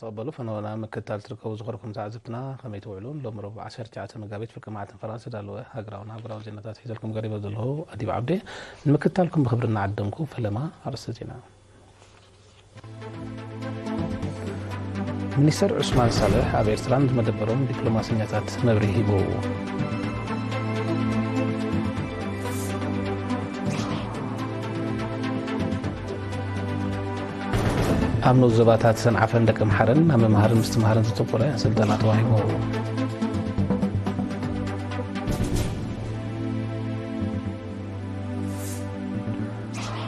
ተቐበሉ። ፈነወና ምክትታል ትርከቡ ዝኾርኩም ተዓዘብትና ከመይ ትውዕሉ? ሎም ረቡዕ ዓሰርተ ትሽዓተ መጋቢት ፍርቂ መዓልቲ ፈረንሳ ዝተዳለወ ሃገራውን ኣህጉራውን ዜናታት ሒዘልኩም ቀሪበ ዘለኹ ኣዲብ ዓብዴ። ንምክትታልኩም ብኽብሪ እናዓደምኩ ፈለማ ኣርእስተ ዜና። ሚኒስተር ዑስማን ሳልሕ ኣብ ኤርትራን ዝመደበሮም ዲፕሎማሰኛታት መብርሂ ሂቡ። ኣብ ንኡስ ዞባታት ሰንዓፈን ደቂ ኣምሓረን ኣብ ምምሃርን ምስትምሃርን ዘተኮረ ስልጠና ተዋሂቡ።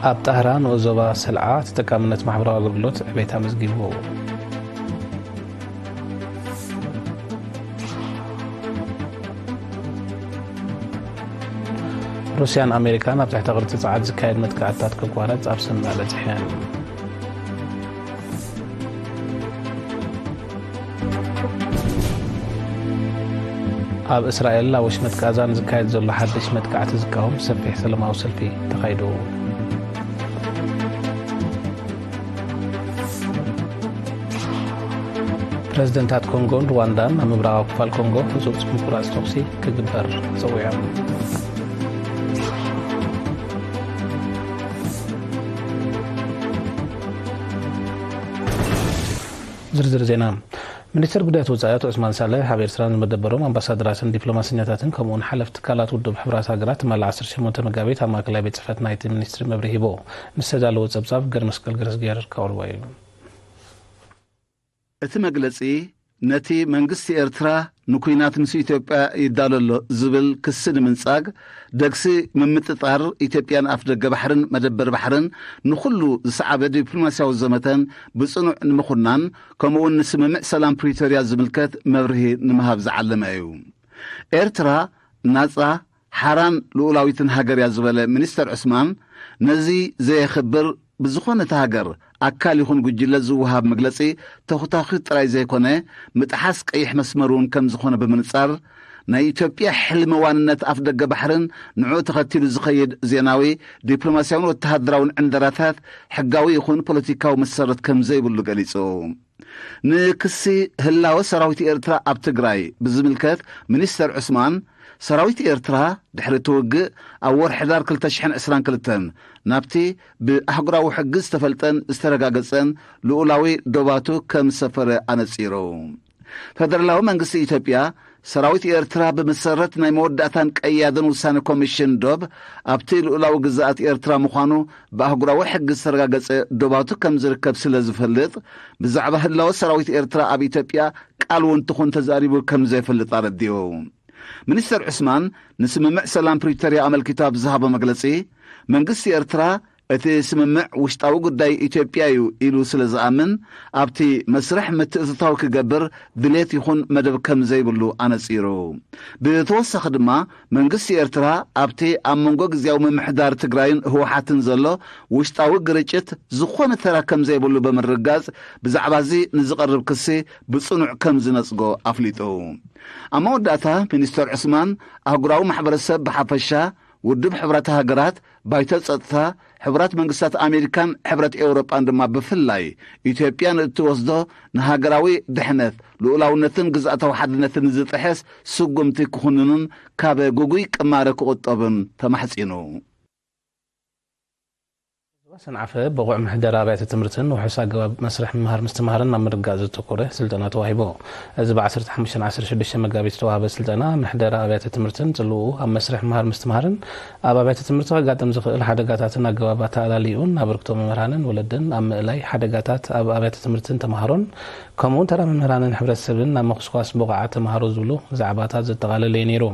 ኣብ ጣህራ ንኡስ ዞባ ሰልዓ ተጠቃምነት ማሕበራዊ ኣገልግሎት ዕቤት ኣመዝጊቡ። ሩስያን ኣሜሪካን ኣብ ትሕቲ ቅርጺ ጸዓት ዝካየድ መጥቃዕትታት ከቋርጽ ኣብ ስምምዕ በጺሐን። ኣብ እስራኤል ኣብ ወሽመጥ ጋዛ ንዝካየድ ዘሎ ሓድሽ መጥቃዕቲ ዝቃወም ሰፊሕ ሰላማዊ ሰልፊ ተኻይዱ። ፕረዚደንታት ኮንጎን ሩዋንዳን ኣብ ምብራቓዊ ክፋል ኮንጎ ህጹጽ ምቁራጽ ተኹሲ ክግበር ጸዊዖም። ዝርዝር ዜና። ሚኒስተር ጉዳያት ወጻኢ ኣቶ ዑስማን ሳልሕ ኣብ ኤርትራ ንመደበሮም ኣምባሳደራትን ዲፕሎማሰኛታትን ከምኡውን ሓለፍቲ ትካላት ውድብ ሕቡራት ሃገራት ትማሊ ዓሰርተ ሸሞንተ መጋቢት ኣብ ማእከላይ ቤት ጽሕፈት ናይቲ ሚኒስትሪ መብርሂ ሂቦ። ንዝተዳለወ ጸብጻብ ገርመስቀል ገረዝጊሄር ከቕርቦ እዩ። እቲ መግለጺ ነቲ መንግስቲ ኤርትራ ንኲናት ምስ ኢትዮጵያ ይዳሎ ኣሎ ዝብል ክሲ ንምንጻግ፣ ደግሲ ምምጥጣር ኢትዮጵያን ኣፍደገ ባሕርን መደበር ባሕርን ንኹሉ ዝሰዓበ ዲፕሎማስያዊ ዘመተን ብጽኑዕ ንምኹናን፣ ከምኡ'ውን ንስምምዕ ሰላም ፕሪቶርያ ዝምልከት መብርሂ ንምሃብ ዝዓለመ እዩ። ኤርትራ ናጻ፣ ሓራን ልኡላዊትን ሃገር እያ ዝበለ ሚኒስተር ዑስማን፣ ነዚ ዘየኽብር ብዝኾነት ሃገር ኣካል ይኹን ጉጅለ ዝወሃብ መግለጺ ተኹታኹት ጥራይ ዘይኮነ፣ ምጥሓስ ቀይሕ መስመር እውን ከም ዝኾነ ብምንጻር፣ ናይ ኢትዮጵያ ሕልሚ ዋንነት ኣፍደገ ባሕርን ንዕኡ ተኸቲሉ ዝኸይድ ዜናዊ፣ ዲፕሎማስያውን ወተሃደራውን ዕንደራታት ሕጋዊ ይኹን ፖለቲካዊ መሰረት ከም ዘይብሉ ገሊጹ። ንክሲ ህላወ ሰራዊት ኤርትራ ኣብ ትግራይ ብዝምልከት ሚኒስተር ዑስማን፣ ሰራዊት ኤርትራ ድሕሪ እቲ ውግእ ኣብ ወርሒ ሕዳር ክልተ ሽሕን ዕስራን ክልተን ናብቲ ብኣህጉራዊ ሕጊ ዝተፈልጠን ዝተረጋገጸን ልኡላዊ ዶባቱ ከም ዝሰፈረ ኣነጺሩ። ፈደራላዊ መንግስቲ ኢትዮጵያ፣ ሰራዊት ኤርትራ ብመሰረት ናይ መወዳእታን ቀያድን ውሳነ ኮሚሽን ዶብ ኣብቲ ልኡላዊ ግዝኣት ኤርትራ ምዃኑ ብኣህጉራዊ ሕጊ ዝተረጋገጸ ዶባቱ ከም ዝርከብ ስለ ዝፈልጥ፣ ብዛዕባ ህላወ ሰራዊት ኤርትራ ኣብ ኢትዮጵያ ቃል እውን ትኹን ተዛሪቡ ከም ዘይፈልጥ ኣረዲኡ። ሚኒስተር ዑስማን ንስምምዕ ሰላም ፕሪቶርያ ኣመልኪቱ ኣብ ዝሃቦ መግለጺ፣ መንግስቲ ኤርትራ እቲ ስምምዕ ውሽጣዊ ጉዳይ ኢትዮጵያ እዩ ኢሉ ስለ ዝኣምን፣ ኣብቲ መስርሕ ምትእትታው ክገብር ድሌት ይኹን መደብ ከም ዘይብሉ ኣነጺሩ። ብተወሳኺ ድማ፣ መንግስቲ ኤርትራ ኣብቲ ኣብ መንጎ ግዝያዊ ምምሕዳር ትግራይን ህወሓትን ዘሎ ውሽጣዊ ግርጭት ዝኾነ ተራ ከም ዘይብሉ ብምርጋጽ፣ ብዛዕባ እዚ ንዝቐርብ ክሲ ብጽኑዕ ከም ዝነጽጎ ኣፍሊጡ። ኣብ መወዳእታ፣ ሚኒስተር ዑስማን፣ ኣህጉራዊ ማሕበረሰብ ብሓፈሻ፣ ውድብ ሕቡራት ሃገራት፣ ባይቶ ጸጥታ፣ ሕቡራት መንግስታት ኣሜሪካን ሕብረት ኤውሮጳን ድማ ብፍላይ፣ ኢትዮጵያ ንእትወስዶ ንሃገራዊ ድሕነት፣ ልኡላውነትን ግዝኣታዊ ሓድነትን ዝጥሕስ ስጉምቲ ክኹንኑን ካብ ግጉይ ቅማረ ክቑጠቡን ተማሕጺኑ። ዞባ ሰንዓፈ ብቑዕ ምሕደራ ኣብያተ ትምህርትን ውሑስ ኣገባብ መስርሕ ምምሃር ምስትምሃርን ኣብ ምርግጋጽ ዘተኮረ ስልጠና ተዋሂቡ። እዚ ብ ዓሰርተ ሓሙሽተ ዓሰርተ ሽዱሽተ መጋቢት ዝተዋህበ ስልጠና፣ ምሕደራ ኣብያተ ትምህርትን ጽልውኡ ኣብ መስርሕ ምምሃር ምስትምሃርን፣ ኣብ ኣብያተ ትምህርቲ ከጋጥም ዝኽእል ሓደጋታትን ኣገባብ ኣተኣላልይኡን፣ ኣበርክቶ መምህራንን ወለድን ኣብ ምእላይ ሓደጋታት ኣብ ኣብያተ ትምህርትን ተምሃሮን፣ ከምኡውን ተራ መምህራንን ሕብረተሰብን ኣብ ምኹስኳስ ብቑዓት ተምሃሮ ዝብሉ ዛዕባታት ዘጠቓለለ እዩ ነይሩ።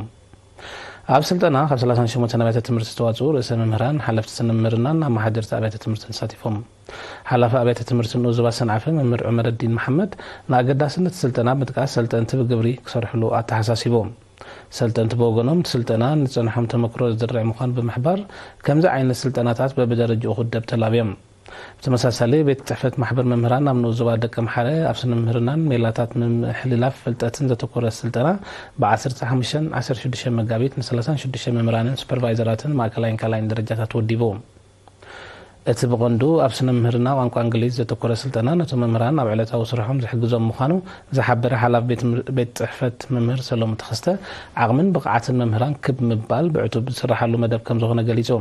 ኣብ ስልጠና ካብ ሰላሳን ሸሞንተን ኣብያተ ትምህርቲ ዝተዋጽኡ ርእሰ መምህራን፣ ሓለፍቲ ስነ ምምህርናን ኣመሓደርቲ ኣብያተ ትምህርትን ተሳቲፎም። ሓላፊ ኣብያተ ትምህርቲ ንኡስ ዞባ ሰንዓፈ መምህር ዑመረዲን መሓመድ ንኣገዳስነት ስልጠና ብምጥቃስ፣ ሰልጠንቲ ብግብሪ ክሰርሕሉ ኣተሓሳሲቦም። ሰልጠንቲ ብወገኖም፣ እቲ ስልጠና ንዝጸንሖም ተመክሮ ዝድርዕ ምዃኑ ብምሕባር፣ ከምዚ ዓይነት ስልጠናታት በብደረጅኡ ክውደብ ተላብዮም። ብተመሳሳሊ፣ ቤት ጽሕፈት ማሕበር መምህራን ኣብ ንኡስ ዞባ ደቀምሓረ ኣብ ስነ ምምህርናን ሜላታት ምምሕልላፍ ፍልጠትን ዘተኮረ ስልጠና ብ ዓሰርተ ሓሙሽተን ዓሰርተ ሽዱሽተ መጋቢት ን ሰላሳን ሽዱሽተ መምህራንን ሱፐርቫይዘራትን ማእከላይን ካልኣይን ደረጃታት ወዲቡ። እቲ ብቐንዱ ኣብ ስነ ምህርና ቋንቋ እንግሊዝ ዘተኮረ ስልጠና ነቶም መምህራን ኣብ ዕለታዊ ስርሖም ዝሕግዞም ምዃኑ ዝሓበረ ሓላፍ ቤት ትምህር-፣ ቤት ጽሕፈት መምህር ሰሎሚ ተኸስተ፣ ዓቕምን ብቕዓትን መምህራን ክብ ምባል ብዕቱብ ዝስራሓሉ መደብ ከም ዝኾነ ገሊጹ።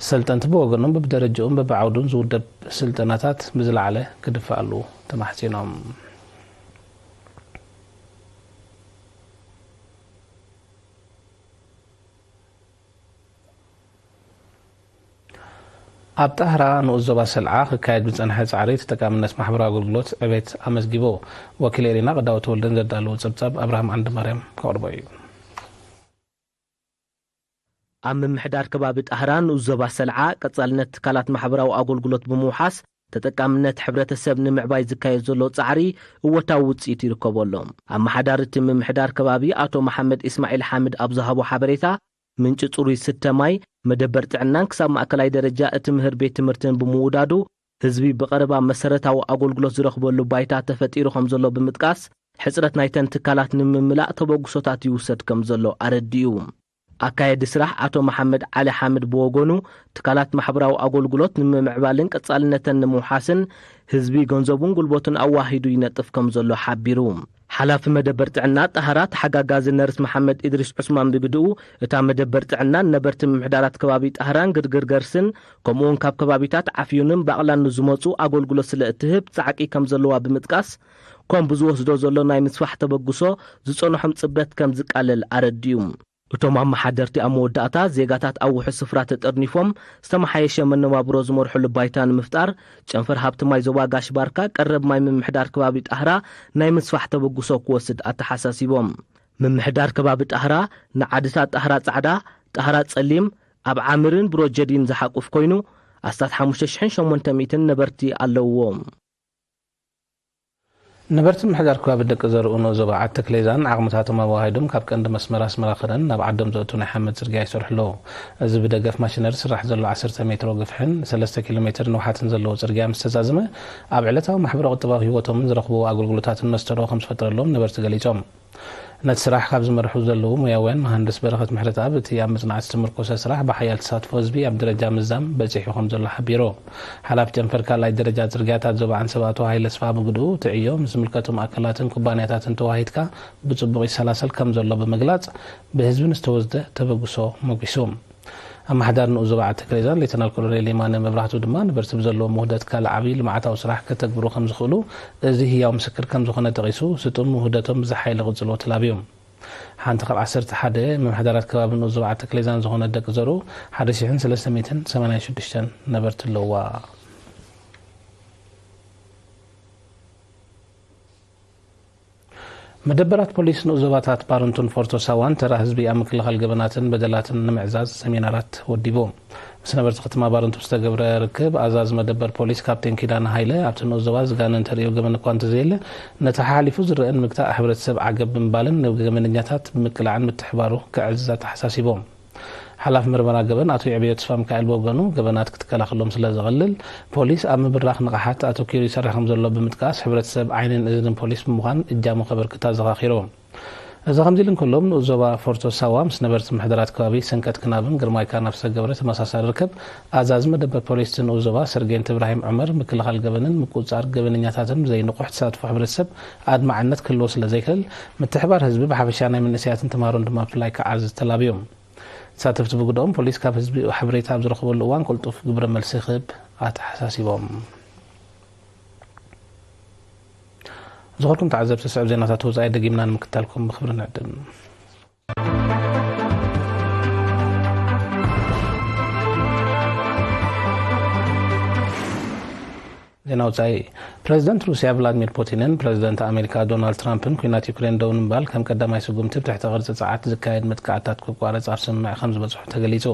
ሰልጠንቲ ብወገኖም በብደረጃኡን በብዓውዱን ዝውደብ ስልጠናታት ብዝለዓለ ክድፋኣሉ ተማሕጺኖም። ኣብ ጣህራ ንኡስ ዞባ ሰልዓ ክካየድ ዝጸንሐ ጻዕሪ ተጠቃምነት ማሕበራዊ ኣገልግሎት ዕቤት ኣመዝጊቡ። ወኪል ኤሪና ቀዳወት ተወልደን ዘዳለዎ ጸብጻብ ኣብርሃም ዓንደማርያም ከቕርቦ እዩ። ኣብ ምምሕዳር ከባቢ ጣህራ ንኡስ ዞባ ሰልዓ ቀጻልነት ትካላት ማሕበራዊ ኣገልግሎት ብምውሓስ ተጠቃምነት ሕብረተሰብ ንምዕባይ ዝካየድ ዘሎ ጻዕሪ እወታዊ ውጽኢት ይርከቦ ኣሎ። ኣመሓዳሪ እቲ ምምሕዳር ከባቢ ኣቶ መሓመድ ኢስማዒል ሓምድ ኣብ ዝሃቦ ሓበሬታ፣ ምንጪ ጽሩይ ስተ ማይ፣ መደበር ጥዕናን ክሳብ ማእከላይ ደረጃ እትምህር ቤት ትምህርትን ብምውዳዱ፣ ህዝቢ ብቐረባ መሰረታዊ ኣገልግሎት ዝረኽበሉ ባይታ ተፈጢሩ ከም ዘሎ ብምጥቃስ፣ ሕጽረት ናይተን ትካላት ንምምላእ ተበግሶታት ይውሰድ ከም ዘሎ ኣረዲኡ። ኣካየዲ ስራሕ ኣቶ መሓመድ ዓሊ ሓምድ ብወገኑ፣ ትካላት ማሕበራዊ ኣገልግሎት ንምምዕባልን ቀጻልነተን ንምውሓስን ህዝቢ ገንዘቡን ጉልበቱን ኣዋሂዱ ይነጥፍ ከም ዘሎ ሓቢሩ። ሓላፊ መደበር ጥዕና ጣህራ ተሓጋጋዚ ነርስ መሓመድ ኢድሪስ ዑስማን ብግድኡ፣ እታ መደበር ጥዕናን ነበርቲ ምምሕዳራት ከባቢ ጣህራን ግርግር ገርስን ከምኡውን ካብ ከባቢታት ዓፍዩንን ባቕላን ንዝመጹ ኣገልግሎት ስለ እትህብ ጻዕቂ ከም ዘለዋ ብምጥቃስ፣ ኮም ብዝወስዶ ዘሎ ናይ ምስፋሕ ተበግሶ ዝጸንሖም ጽበት ከም ዝቃለል ኣረዲኡ። እቶም ኣመሓደርቲ ኣብ መወዳእታ፣ ዜጋታት ኣብ ውሑስ ስፍራ ተጠርኒፎም ዝተመሓየሸ መነባብሮ ዝመርሕሉ ባይታ ንምፍጣር፣ ጨንፈር ሃብቲ ማይ ዞባ ጋሽ ባርካ ቀረብ ማይ ምምሕዳር ከባቢ ጣህራ ናይ ምስፋሕ ተበግሶ ክወስድ ኣተሓሳሲቦም። ምምሕዳር ከባቢ ጣህራ ንዓድታት ጣህራ ጻዕዳ፣ ጣህራ ጸሊም፣ ኣብ ዓምርን ብሮጀዲን ዝሓቁፍ ኮይኑ፣ ኣስታት ሓሙሽተ ሽሕን ሸሞንተ ሚእትን ነበርቲ ኣለውዎ። ነበርቲ ምምሕዳር ከባቢ ደቂ ዘርኡ ንኡስ ዞባ ዓዲ ተክሌዛን ዓቕምታቶም ኣወሃሂዶም ካብ ቀንዲ መስመር ኣስመራ ከነን ናብ ዓዶም ዘእቱ ናይ ሓመድ ጽርግያ ይሰርሑ ኣለዉ። እዚ ብደገፍ ማሽነሪ ዝስራሕ ዘሎ ዓሰርተ ሜትሮ ግፍሕን ሰለስተ ኪሎ ሜትር ንውሓትን ዘለዎ ጽርግያ ምስ ተዛዘመ፣ ኣብ ዕለታዊ ማሕበረ ቁጠባዊ ህይወቶምን ዝረኽብዎ ኣገልግሎታትን መስተርኦ ከም ዝፈጠረሎም ነበርቲ ገሊጾም። ነቲ ስራሕ ካብ ዝመርሑ ዘለዉ ሞያውያን መሃንድስ በረኸት ምሕረተኣብ፣ እቲ ኣብ መጽናዕቲ ዝተመርኮሰ ስራሕ ብሓያል ተሳትፎ ህዝቢ ኣብ ደረጃ ምዝዛም በጺሑ ከም ዘሎ ሓቢሩ። ሓላፊ ጨንፈር ካልኣይ ደረጃ ጽርግያታት ዞባ ዓንሰባ ኣቶ ሃይለ ኣስፍሃ ብግድኡ፣ እቲ ዕዮ ምስ ዝምልከቶም ኣካላትን ኩባንያታትን ተወሃሂድካ ብጽቡቕ ይሰላሰል ከም ዘሎ ብምግላጽ፣ ብህዝቢ ንዝተወስደ ተበግሶ መጒሱ። ኣመሓዳሪ ንኡስ ዞባ ዓዲ ተክሌዛን ሌተናል ኮሎኔል የማነ መብራህቱ ድማ፣ ነበርቲ ብዘለዎም ውህደት ካልእ ዓብዪ ልምዓታዊ ስራሕ ከተግብሩ ከም ዝኽእሉ፣ እዚ ህያው ምስክር ከም ዝኾነ ጠቒሱ፣ ስጡም ውህደቶም ብዝሓ ኢሉ ክቕጽልዎ ተላብዩ። ሓንቲ ካብ ዓሰርተ ሓደ ምምሕዳራት ከባቢ ንኡስ ዞባ ዓዲ ተክሌዛን ዝኾነት ደቂ ዘርኡ፣ ሓደ ሽሕን ሰለስተ ሚእትን ሰማንያን ሽዱሽተን ነበርቲ ኣለውዋ። መደበራት ፖሊስ ንኡስ ዞባታት ባረንቱን ፎርቶ ሳዋን ተራ ህዝቢ ኣብ ምክልኻል ገበናትን በደላትን ንምዕዛዝ ሰሚናራት ወዲቡ። ምስ ነበርቲ ከተማ ባረንቱ ዝተገብረ ርክብ፣ ኣዛዚ መደበር ፖሊስ ካፕቴን ኪዳነ ሃይለ፣ ኣብቲ ንኡስ ዞባ ዝጋነን ተርእዮ ገበን እኳ እንተዘየለ፣ ነቲ ሓሓሊፉ ዝረአ ንምግታእ ሕብረተሰብ ዓገብ ብምባልን ንገበነኛታት ብምቅላዕን ምትሕባሩ ከዕዝዝ ኣተሓሳሲቦም። ሓላፊ ምርመራ ገበን ኣቶ የዕብዮ ተስፋ ሚካኤል ብወገኑ፣ ገበናት ክትከላኸሎም ስለ ዘቐልል፣ ፖሊስ ኣብ ምብራኽ ንቕሓት ኣተኲሩ ይሰርሕ ከም ዘሎ ብምጥቃስ፣ ሕብረተሰብ ዓይንን እዝንን ፖሊስ ብምዃን እጃሙ ከበርክት ኣዘኻኺሩ። እዚ ከምዚ ኢሉ እንከሎ፣ ንኡስ ዞባ ፎርቶ ሳዋ ምስ ነበርቲ ምሕደራት ከባቢ ሰንቀት ክናብን ግርማይ ካናብ ዝተገብረ ተመሳሳሊ ርክብ፣ ኣዛዚ መደበር ፖሊስ እቲ ንኡስ ዞባ ሰርጌንት እብራሂም ዑመር፣ ምክልኻል ገበንን ምቁጽጻር ገበነኛታትን ብዘይ ንቑሕ ተሳትፎ ሕብረተሰብ ኣድማዕነት ክህልዎ ስለ ዘይክእል፣ ምትሕባር ህዝቢ ብሓፈሻ ናይ መንእሰያትን ተምሃሮን ድማ ብፍላይ ክዓዝዝ ተላብዮም። ተሳተፍቲ ብግደኦም፣ ፖሊስ ካብ ህዝቢ ሓበሬታ ኣብ ዝረኽበሉ እዋን ቅልጡፍ ግብረ መልሲ ክህብ ኣተሓሳሲቦም። ዝኾንኩም ተዓዘብቲ፣ ስዕብ ዜናታት ወጻኢ ደጊምና ንምክታልኩም ብኽብሪ ንዕድም። ዜና ወጻኢ። ፕረዚደንት ሩስያ ቭላድሚር ፑቲንን ፕረዚደንት ኣሜሪካ ዶናልድ ትራምፕን፣ ኲናት ዩክሬን ደው ንምባል ከም ቀዳማይ ስጉምቲ ብትሕቲ ቅርጺ ጸዓት ዝካየድ መጥቃዕትታት ክቋረጽ ኣብ ስምምዕ ከም ዝበጽሑ ተገሊጹ።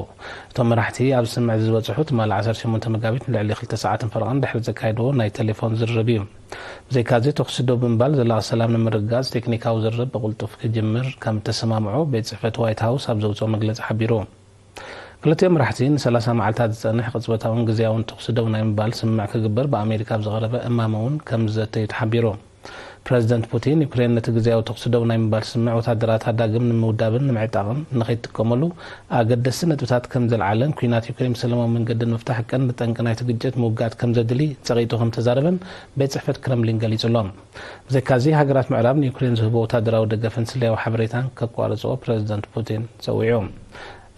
እቶም መራሕቲ ኣብ ስምምዕ ዝበጽሑ ትማሊ ዓሰርተ ሸሞንተ መጋቢት ንልዕሊ ክልተ ሰዓትን ፈረቓን ድሕሪ ዘካየድዎ ናይ ቴሌፎን ዝርርብ እዩ። ብዘይካዚ፣ ተኹሲ ደው ብምባል ዘላቒ ሰላም ንምርግጋጽ ቴክኒካዊ ዝርርብ ብቕልጡፍ ክጅምር ከም እተሰማምዑ ቤት ጽሕፈት ዋይት ሃውስ ኣብ ዘውጽኦ መግለጺ ሓቢሩ። ክልቲኦም መራሕቲ ንሰላሳ መዓልታት ዝጸንሕ ቅጽበታውን ግዝያውን ተኹሲ ደው ናይ ምባል ስምምዕ ክግበር ብኣሜሪካ ኣብ ዝቐረበ እማመ እውን ከም ዝዘተዩ ተሓቢሩ። ፕረዚደንት ፑቲን፣ ዩክሬን ነቲ ግዜያዊ ተኹሲ ደው ናይ ምባል ስምምዕ ወታደራታ ዳግም ንምውዳብን ንምዕጣቕን ንኸይትጥቀመሉ ኣገደስቲ ነጥብታት ከም ዘልዓለን፣ ኲናት ዩክሬን ብሰላማዊ መንገዲ ንምፍታሕ ቀንዲ ጠንቂ ናይቲ ግጭት ምውጋድ ከም ዘድሊ ጸቒጡ ከም ተዛረበን ቤት ጽሕፈት ክረምሊን ገሊጹ ኣሎ። ብዘይካዚ፣ ሃገራት ምዕራብ ንዩክሬን ዝህቦ ወታደራዊ ደገፍን ስለያዊ ሓበሬታን ከቋርጽኦ ፕረዚደንት ፑቲን ጸዊዑ።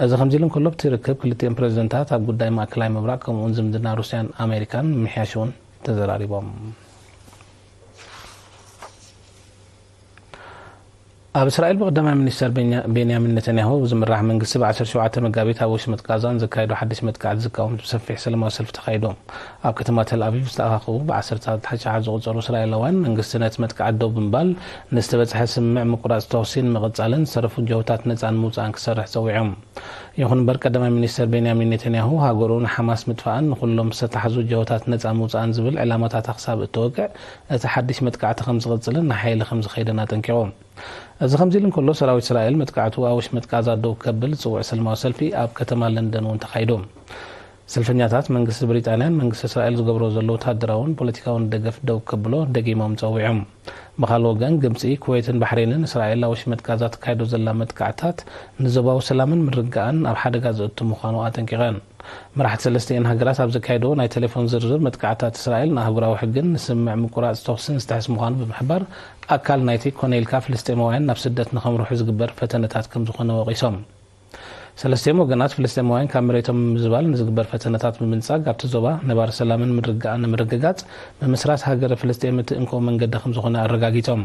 እዚ ከምዚ ኢሉ እንከሎ፣ ኣብቲ ርክብ ክልቲኦም ፕረዚደንታት ኣብ ጉዳይ ማእከላይ ምብራቕ ከምኡውን ዝምድና ሩስያን ኣሜሪካን ምምሕያሽ እውን ተዘራሪቦም። ኣብ እስራኤል ብቀዳማይ ሚኒስተር ቤንያ-፣ ቤንያሚን ነተንያሁ ዝምራሕ መንግስቲ ብ ዓሰርተ ሸውዓተ መጋቢት ኣብ ወሽመጥ ጋዛ ንዘካየዶ ሓድሽ መጥቃዕቲ ዝቃወም ሰፊሕ ሰላማዊ ሰልፊ ተኻይዱ። ኣብ ከተማ ተል ኣቪቭ ዝተኣኻኸቡ ብዓሰርታት ኣሽሓት ዝቑጸሩ እስራኤላውያን መንግስቲ ነቲ መጥቃዕቲ ደው ብምባል ንዝተበጽሐ ስምምዕ ምቁራጽ ተኹሲ ንምቕጻልን ዝተረፉ ጅሆታት ነጻ ንምውጻእን ክሰርሕ ጸዊዖም። ይኹን እምበር ቀዳማይ ሚኒስተር ቤንያሚን ኔታንያሁ ሃገሩ ንሓማስ ምጥፋእን ንኹሎም ዝተታሕዙ ጅሆታት ነጻ ምውጻእን ዝብል ዕላማታታ ክሳብ እተወቅዕ እቲ ሓድሽ መጥቃዕቲ ከም ዝቕጽልን ንሓይሊ ከም ዝኸይድን ኣጠንቂቑ። እዚ ከምዚ ኢሉ እንከሎ፣ ሰራዊት እስራኤል መጥቃዕቱ ኣብ ወሽመጥ ጋዛ ደው ከብል ዝጽውዕ ሰላማዊ ሰልፊ ኣብ ከተማ ለንደን እውን ተኻይዱ። ሰልፈኛታት መንግስቲ ብሪጣንያን መንግስቲ እስራኤል ዝገብሮ ዘሎ ወታደራውን ፖለቲካውን ደገፍ ደው ከብሎ ደጊሞም ጸዊዖም። ብኻልእ ወገን፣ ግብጺ፣ ኩዌትን ባሕሬንን እስራኤል ኣብ ወሽመጥ ጋዛ ተካይዶ ዘላ መጥቃዕታት ንዞባዊ ሰላምን ምርግጋእን ኣብ ሓደጋ ዘእቱ ምዃኑ ኣጠንቂቐን። መራሕቲ ሰለስቲኤን ሃገራት ኣብ ዘካየድዎ ናይ ቴሌፎን ዝርርብ፣ መጥቃዕታት እስራኤል ንኣህጉራዊ ሕግን ንስምምዕ ምቁራጽ ተኹስን ዝጥሕስ ምዃኑ ብምሕባር፣ ኣካል ናይቲ ኮነ ኢልካ ፍልስጤማውያን ናብ ስደት ንኸምርሑ ዝግበር ፈተነታት ከም ዝኾነ ወቒሶም። ሰለስቲኦም ወገናት፣ ፍልስጤማውያን ካብ መሬቶም ንምዝባል ንዝግበር ፈተነታት ብምንጻግ፣ ኣብቲ ዞባ ነባሪ ሰላምን ምርግጋእን ንምርግጋጽ፣ ምምስራት ሃገረ ፍልስጤም እቲ እንኮ መንገዲ ከም ዝኾነ ኣረጋጊጾም።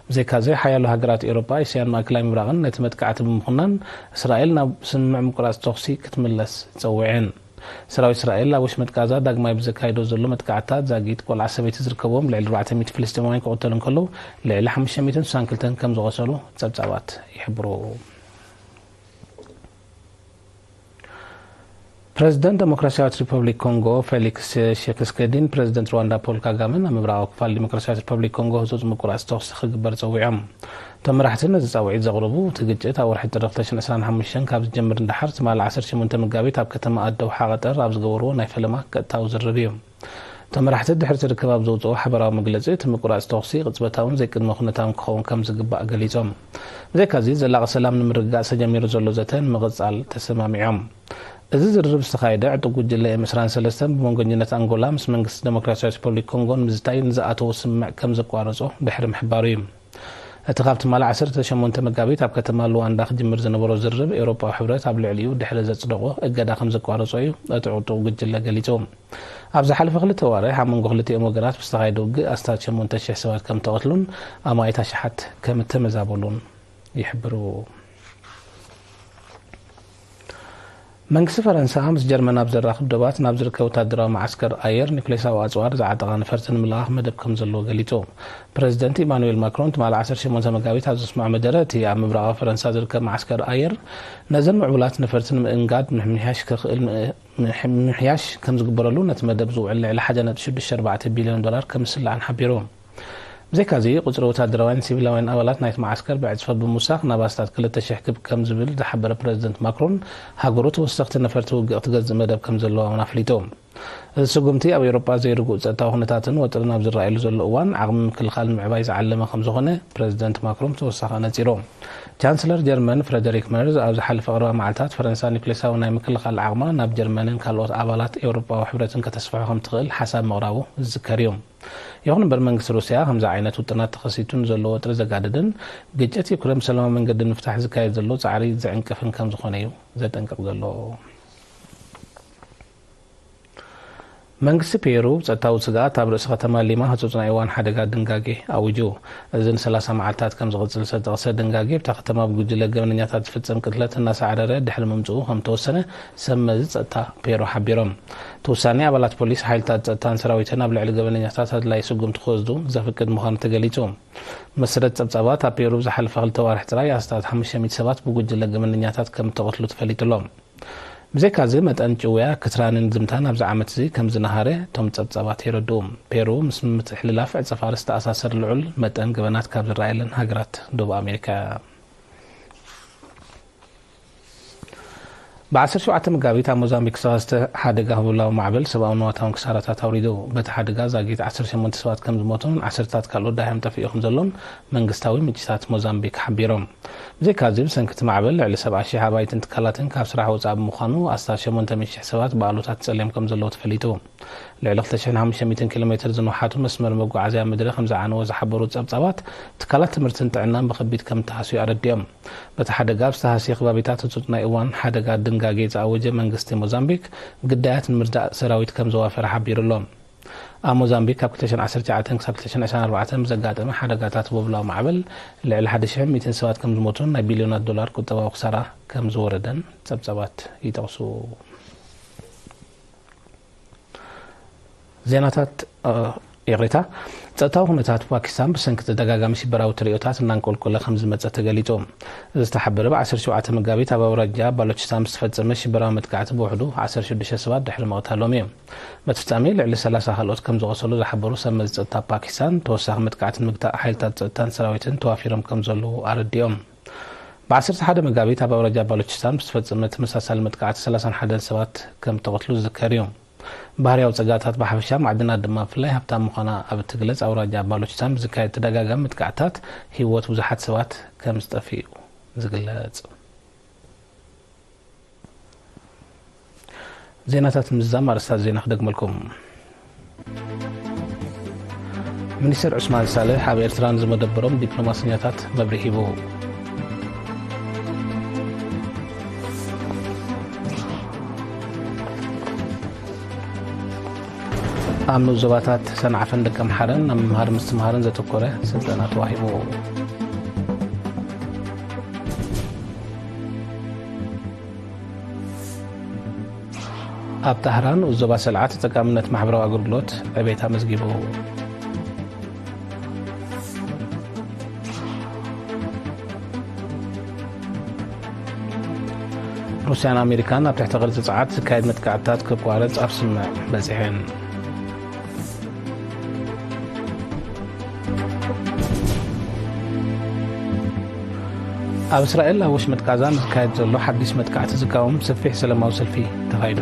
ብዘይካዚ፣ ሓያሎ ሃገራት ኤውሮጳ፣ እስያን ማእከላይ ምብራቕን ነቲ መጥቃዕቲ ብምኹናን፣ እስራኤል ናብ ስምምዕ ምቁራጽ ተኹሲ ክትምለስ ጸዊዐን። ሰራዊት እስራኤል ኣብ ወሽመጥ ጋዛ ዳግማይ ብዘካይዶ ዘሎ መጥቃዕትታት፣ ዛጊት ቆልዓ ሰበይቲ ዝርከብዎም ልዕሊ ኣርባዕተ ሚእቲ ፍልስጤማውያን ክቕተሉ እንከለዉ፣ ልዕሊ ሓሙሽተ ሚእትን ስሳን ክልተን ከም ዝቖሰሉ ጸብጻባት ይሕብሩ። ፕረዚደንት ደሞክራሲያዊት ሪፐብሊክ ኮንጎ ፌሊክስ ሸክስከዲን ፕረዚደንት ሩዋንዳ ፖል ካጋመን ኣብ ምብራቓዊ ክፋል ዲሞክራሲያዊት ሪፐብሊክ ኮንጎ ህጹጽ ምቁራጽ ተኹሲ ክግበር ጸዊዖም። እቶም መራሕቲ ነዚ ጻውዒት ዘቕረቡ፣ እቲ ግጭት ኣብ ወርሒ ጥሪ ክልተ ሽሕን ዕስራን ሓሙሽተን ካብ ዝጀምር ንደሓር፣ ትማሊ ዓሰርተ ሸሞንተ መጋቢት ኣብ ከተማ ኣደውሓ ቀጠር ኣብ ዝገበርዎ ናይ ፈለማ ቀጥታዊ ዝርርብ እዩ። እቶም መራሕቲ ድሕሪ እቲ ርክብ ኣብ ዘውጽኦ ሓበራዊ መግለጺ፣ እቲ ምቁራጽ ተኹሲ ቅጽበታውን ዘይቅድመ ኩነታውን ክኸውን ከም ዝግባእ ገሊጾም። ብዘይካዚ፣ ዘላቒ ሰላም ንምርግጋጽ ተጀሚሩ ዘሎ ዘተ ንምቕጻል ተሰማሚዖም። እዚ ዝርርብ ዝተኻየደ፣ ዕጡቕ ጉጅለ ኤም ዕስራን ሰለስተን ብመንጎኝነት ኣንጎላ ምስ መንግስቲ ደሞክራሲያዊት ሪፐብሊክ ኮንጎ ንምዝታይ ንዝኣተዎ ስምምዕ ከም ዘቋረጾ ድሕሪ ምሕባሩ እዩ። እቲ ካብ ትማሊ ዓሰርተ ሸሞንተ መጋቢት ኣብ ከተማ ሉዋንዳ ክጅምር ዝነበሮ ዝርርብ፣ ኤውሮጳዊ ሕብረት ኣብ ልዕሊኡ ድሕሪ ዘጽደቖ እገዳ ከም ዘቋረጾ እዩ እቲ ዕጡቕ ጉጅለ ገሊጹ። ኣብ ዝሓለፈ ክልተ ኣዋርሕ ኣብ መንጎ ክልቲኦም ወገናት ብዝተኻየደ ውግእ ኣስታት ሸሞንተ ሽሕ ሰባት ከም ተቐትሉን ኣማኢት ኣሽሓት ከም እተመዛበሉን ይሕብሩ። መንግስቲ ፈረንሳ ምስ ጀርመን ኣብ ዘራኽብ ዶባት ናብ ዝርከብ ወታደራዊ መዓስከር ኣየር ኒውክሌሳዊ ኣጽዋር ዝዓጠቓ ነፈርቲ ንምልኣኽ መደብ ከም ዘለዎ ገሊጹ። ፕረዚደንት ኢማኑኤል ማክሮን ትማሊ ዓሰርተ ሸሞንተ መጋቢት ኣብ ዘስምዖ መደረ፣ እቲ ኣብ ምብራቓዊ ፈረንሳ ዝርከብ መዓስከር ኣየር ነዘን ምዕቡላት ነፈርቲ ንምእንጋድ ምምሕያሽ ከኽእል ምእ-፣ ምሕ-፣ ምምሕያሽ ከም ዝግበረሉ ነቲ መደብ ዝውዕል ልዕሊ ሓደ ነጥቢ ሽዱሽተ ኣርባዕተ ቢልዮን ዶላር ከም ዝስላዕን ሓቢሩ። ብዘይካዚ፣ ቁጽሪ ወታደራውያን ሲቪላውያን ኣባላት ናይቲ መዓስከር ብዕጽፈ ብምውሳኽ ናብ ኣስታት ክልተ ሽሕ ክብ ከም ዝብል ዝሓበረ ፕረዚደንት ማክሮን፣ ሃገሩ ተወሰኽቲ ነፈርቲ ውግእ ክትገዝእ መደብ ከም ዘለዋ እውን ኣፍሊጡ። እዚ ስጉምቲ ኣብ ኤውሮጳ ዘይርጉእ ጸጥታዊ ኩነታትን ወጥርን ኣብ ዝረኣየሉ ዘሎ እዋን፣ ዓቕሚ ምክልኻል ንምዕባይ ዝዓለመ ከም ዝኾነ ፕረዚደንት ማክሮን ብተወሳኺ ኣነጺሩ። ቻንስለር ጀርመን ፍረደሪክ መርዝ ኣብ ዝሓለፈ ቀረባ መዓልታት፣ ፈረንሳ ኒውክሌሳዊ ናይ ምክልኻል ዓቕማ ናብ ጀርመንን ካልኦት ኣባላት ኤውሮጳዊ ሕብረትን ከተስፍሖ ከም ትኽእል ሓሳብ ምቕራቡ ዝዝከር እዩ። ይኹን እምበር፣ መንግስቲ ሩስያ ከምዚ ዓይነት ውጥናት ተኸሲቱ ንዘሎ ወጥሪ ዘጋድድን ግጭት ዩክሬን ብሰላማዊ መንገዲ ንምፍታሕ ዝካየድ ዘሎ ጻዕሪ ዝዕንቅፍን ከም ዝኾነ እዩ ዘጠንቅቕ ዘሎ። መንግስቲ ፔሩ፣ ጸጥታዊ ስግኣት ኣብ ርእሲ ከተማ ሊማ ህጹጽ ናይ እዋን ሓደጋ ድንጋጌ ኣዊጁ። እዚ ንሰላሳ መዓልታት ከም ዝቕጽል ዝተጠቕሰ ድንጋጌ፣ ኣብታ ከተማ ብጉጅለ ገበነኛታት ዝፍጸም ቅትለት እናሳዕረረ ድሕሪ ምምጽኡ ከም ተወሰነ ሰብ መዚ ጸጥታ ፔሩ ሓቢሮም። እቲ ውሳኔ፣ ኣባላት ፖሊስ፣ ሓይልታት ጸጥታን ሰራዊትን ኣብ ልዕሊ ገበነኛታት ኣድላዪ ስጉምቲ ክወስዱ ዘፍቅድ ምዃኑ ተገሊጹ። መሰረት ጸብጻባት፣ ኣብ ፔሩ ዝሓለፈ ክልተ ኣዋርሕ ጥራይ ኣስታት ሓሙሽተ ሚእቲ ሰባት ብጉጅለ ገበነኛታት ከም እተቐትሉ ተፈሊጡ ኣሎ። ብዘይካዚ፣ መጠን ጭውያ፣ ክትራንን ዝምታን ኣብዚ ዓመት እዚ ከም ዝነሃረ እቶም ጸብጻባት የረድኡ። ፔሩ ምስ ምትሕልላፍ ዕጸ ፋርስ ዝተኣሳሰር ልዑል መጠን ገበናት ካብ ዝረኣየለን ሃገራት ደቡብ ኣሜሪካ እያ። ብ ዓሰርተ ሸውዓተ መጋቢት ኣብ ሞዛምቢክ ዝተኸስተ ሓደጋ ህቡላዊ ማዕበል ሰብኣዊ ንዋታውን ክሳራታት ኣውሪዱ። በቲ ሓደጋ ዛጊት ዓሰርተ ሸሞንተ ሰባት ከም ዝሞቱን ዓሰርታት ካልኦት ዳሕዮም ጠፊኡ ከም ዘሎን መንግስታዊ ምንጭታት ሞዛምቢክ ሓቢሮም። ብዘይካዚ፣ ብሰንኪ እቲ ማዕበል ልዕሊ ሰብዓ ሺሕ ኣባይትን ትካላትን ካብ ስራሕ ወጻኢ ብምዃኑ፣ ኣስታት ሸሞንተ ሚእቲ ሺሕ ሰባት ብኣሉታት ጸልዮም ከም ዘለዉ ተፈሊጡ። ልዕሊ ክልተ ሽሕን ሓሙሽተ ሚእትን ኪሎ ሜትር ዝንውሓቱ መስመር መጓዓዝያ ምድሪ ከም ዝዓነወ ዝሓበሩ ጸብጻባት፣ ትካላት ትምህርትን ጥዕናን ብኸቢድ ከም እተሃስዩ ኣረዲኦም። በቲ ሓደጋ ኣብ ዝተሃስየ ከባቢታት ህጹጽ ናይ እዋን ሓደጋ ድንጋጌ ዝኣወጀ መንግስቲ ሞዛምቢክ፣ ግዳያት ንምርዳእ ሰራዊት ከም ዘዋፈረ ሓቢሩ ኣሎ። ኣብ ሞዛምቢክ ካብ ክልተ ሽሕን ዓሰርተ ትሽዓተን ክሳብ ክልተ ሽሕን ዕስራን ኣርባዕተን ብዘጋጠመ ሓደጋታት ህቡላዊ ማዕበል ልዕሊ ሓደ ሽሕን ሚእትን ሰባት ከም ዝሞቱን ናይ ቢልዮናት ዶላር ቁጠባዊ ክሳራ ከም ዝወረደን ጸብጻባት ይጠቕሱ። ዜናታት፣ እ፣ ይቕሬታ። ጸጥታዊ ኩነታት ፓኪስታን ብሰንኪ ተደጋጋሚ ሽበራዊ ተርእዮታት እናንቆልቆለ ከም ዝመጸ ተገሊጹ። እዚ ዝተሓበረ ብ ዓሰርተ ሸውዓተ መጋቢት ኣብ ኣውራጃ ባሎችስታን ብዝተፈጸመ ሽበራዊ መጥቃዕቲ ብውሕዱ ዓሰርተ ሽዱሽተ ሰባት ድሕሪ ምቕታሎም እዩ። በቲ ፍጻሜ ልዕሊ ሰላሳ ካልኦት ከም ዝቖሰሉ ዝሓበሩ ሰብ መዚ ጸጥታ ፓኪስታን፣ ተወሳኺ መጥቃዕቲ ንምግታእ ሓይልታት ጸጥታን ሰራዊትን ተዋፊሮም ከም ዘለዉ ኣረዲኦም። ብ ዓሰርተ ሓደ መጋቢት ኣብ ኣውራጃ ባሎችስታን ብዝተፈጸመ ተመሳሳሊ መጥቃዕቲ ሰላሳን ሓደን ሰባት ከም እተቐትሉ ዝዝከር እዩ። ባህርያዊ ጸጋታት ብሓፈሻ፣ ማዕድናት ድማ ብፍላይ ሃብታም ምዃና ኣብ እትግለጽ ኣውራጃ ባሎችስታን ብዝካየድ ተደጋጋሚ መጥቃዕትታት ህይወት ብዙሓት ሰባት ከም ዝጠፍእ እዩ ዝግለጽ። ዜናታት ምዝዛም ኣርእስታት ዜና ክደግመልኩም። ሚኒስተር ዑስማን ሳልሕ ኣብ ኤርትራ ንዝመደበሮም ዲፕሎማሰኛታት መብርሂ ሂቡ። ኣብ ንኡስ ዞባታት ሰንዓፈን ደቀምሓረን ኣብ ምምሃር ምስትምሃርን ዘተኮረ ስልጠና ተዋሂቡ። ኣብ ጣህራን ንኡስ ዞባ ሰልዓ ተጠቃምነት ማሕበራዊ ኣገልግሎት ዕቤት ኣመዝጊቡ። ሩስያን ኣሜሪካን ኣብ ትሕቲ ቅርጺ ጸዓት ዝካየድ መጥቃዕትታት ክቋረጽ ኣብ ስምምዕ በጺሐን። ኣብ እስራኤል ኣብ ወሽመጥ ጋዛ ንዝካየድ ዘሎ ሓድሽ መጥቃዕቲ ዝቃወም ሰፊሕ ሰላማዊ ሰልፊ ተኻይዱ።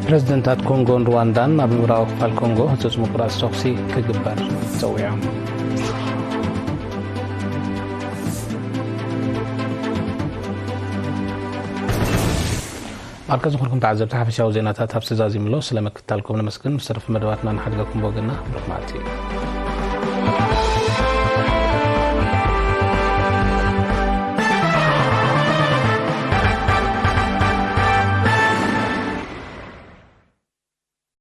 ፕረዚደንታት ኮንጎን ሩዋንዳን ኣብ ምብራቓዊ ክፋል ኮንጎ ህጹጽ ምቁራጽ ተኹሲ ክግበር ጸዊዖም። ማርከ ዝኾንኩም ተዓዘብቲ ሓፈሻዊ ዜናታት ኣብ ሰዛዚምሎ ስለ ምክትታልኩም ነመስግን። ምስ ተረፈ መደባትና ንሓድገኩም ብወገንና ብሩኽ መዓልቲ።